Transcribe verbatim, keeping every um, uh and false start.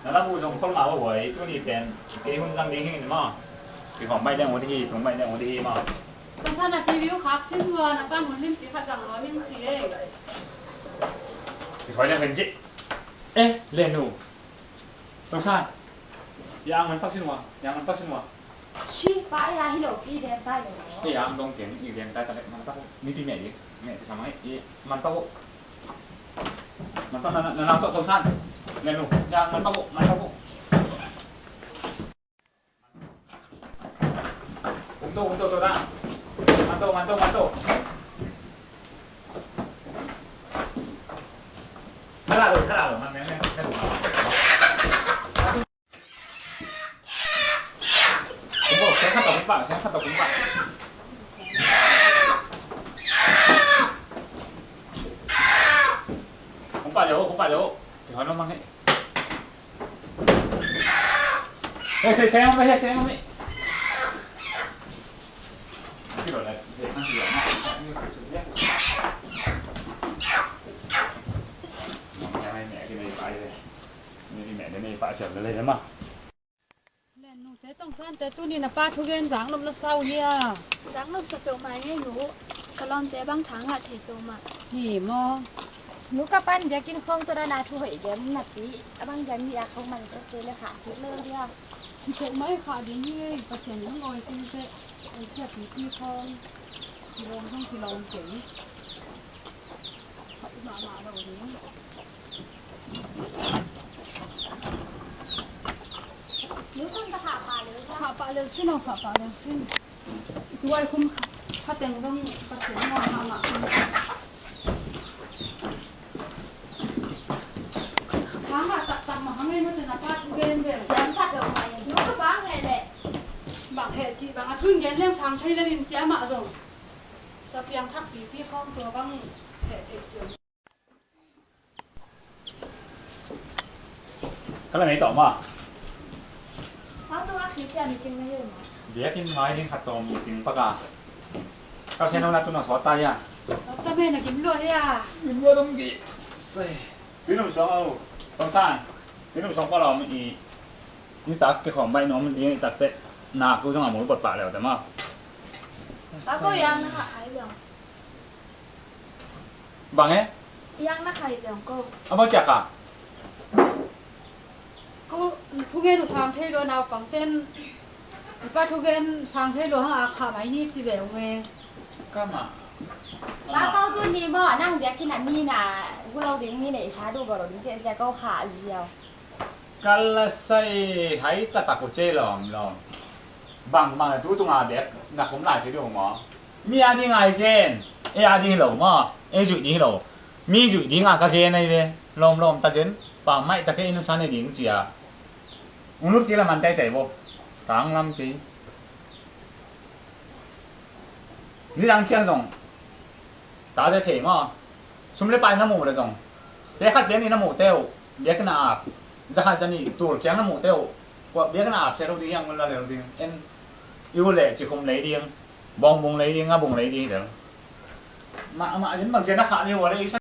Na lam uh zong khol mah uh huai, tuni pen kei hun zang ding hi maw. Kikhawm baih deng uh ding hi, tung baih deng uh ding hi maw. Tong khan a T V uh khak sin uh a, na pan hun limci khat zang lua hing ci ei. Kikhawm deng hen ci. Eh, Len uh. Tong san. Yang man pak sin uh a, yang man pak sin uh a. Ci, pa, eh, a hi lo, i den tai lo. Eh, yang dong keng, i den tai ta lek man pak uh. Ni ti meh i, meh ti sa mai, i man pak uh. Man pak na, na, na, tawh, tawh san. Len uh. Ya, man pak uh, man pak uh. Hong to, hong to, to da. Man to, man to, man to. Khala lo, khala lo, man, man, man, khala lo. Kung pau, kung khat tau kung pau, kung khat tau kung pau. Kung pau deuh, kung pau deuh. Kei hon lo mang he. He, he, he, he, he, he. Len nute Tong Sante tuni na pa thugen zang nop na sau hia? Zang nop sa peuhmah ngei nu. Ka lawmte bang thangah thei peuhmah. Hi maw? Nu ka pan biakinn khawng tawh na thu hoih gen napi a bang gen ni a khawng man tawh kei le khah kik lo dia. Hi peuhmah i khah ding hi ei, Pasian in hong awi kei teh. Ei cia pipi khawng kilawm zong kilawm kei. Khah pah leu sin aw, khah pah leu sin. Tuai khum khateng dong Pasian mawh mahmah. Hang a taktak mah hang ei mate na pa thu gen bel. Bang heh cih bang a thu in gen leng sang thei lel in cia mah zong. Ka piang thak pipi khawng tua bang heh thei ciang. Ka la mei tawh maw? Biakinn ngai ding khat tawh meeting pak a. Ka sian hong na tun a sawt ta hia? Sawt ta mei na gim lua hia? Gim lua dong ki. Sei. Tinum sawng au. Tong san. Tinum sawng pa lawm i. Nitak kikhawm baih nuam ding i tak teh. Nak tu zong a mul bot pah leu te maw? Ka ko yang na kha khai lawm. Bang e? Yang na khai zong ko. A bang ciak a? Ko thugen uh sang thei lo naupang ten. I pa thugen sang thei lo hang a kha mai ni ci ve ung e. Ka ma. Ka ko tu ni maw nang biakinn a ni na gu lo ding ni ne i sa du go lo ding ci a ko kha a liau. Ka la sai hai taktak uh ci lawmlawm. Bangmah na tu tunga bek na khum lai kei ding uh maw? Mi a ding ai gen. Ei a ding hi lo maw? Ei zuih ding hi lo. Mi zuih ding a ka gen ai ve. Lawmlawm ta gen. Pammaih ta kei in uh sa ne ding cia. Ung lut kei la man teitei bo. Tang lam kei. Nidang ciang zong tate thei maw? Sum le pai na muh le zong, te khat te nih na muh te uh biakinn a ap, za khat za nih tul ciang na muh te uh, kua biakinn a ap sia lo ding hiang la le lo ding en. I uh le cikhum lei ding, bawngbung lei ding, a bung lei ding del. Mahmah zin bang ciang na khah ni uh le i sa